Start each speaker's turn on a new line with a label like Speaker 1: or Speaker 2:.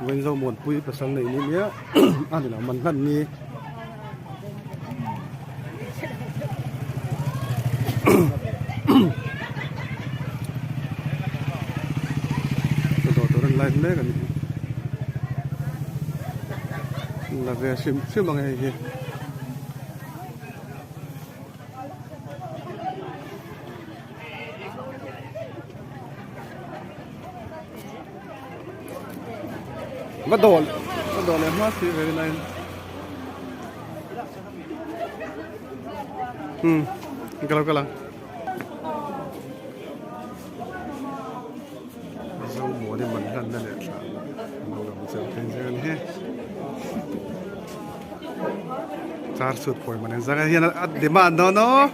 Speaker 1: Vawiin Zomuanpui pasal nei ni nia a ni lo man hlan ni. Dawr tur an live mek a ni hi. La ve hrim hrim ang hei hi. Va dawh va dawh leh hma si ve rin aiin hmm ka lo kal ang Zomuani man hlanna leh thla an lo lang chiang thei zel a ni hi Char chhut pawih man engzah nge hian a demand dawn aw.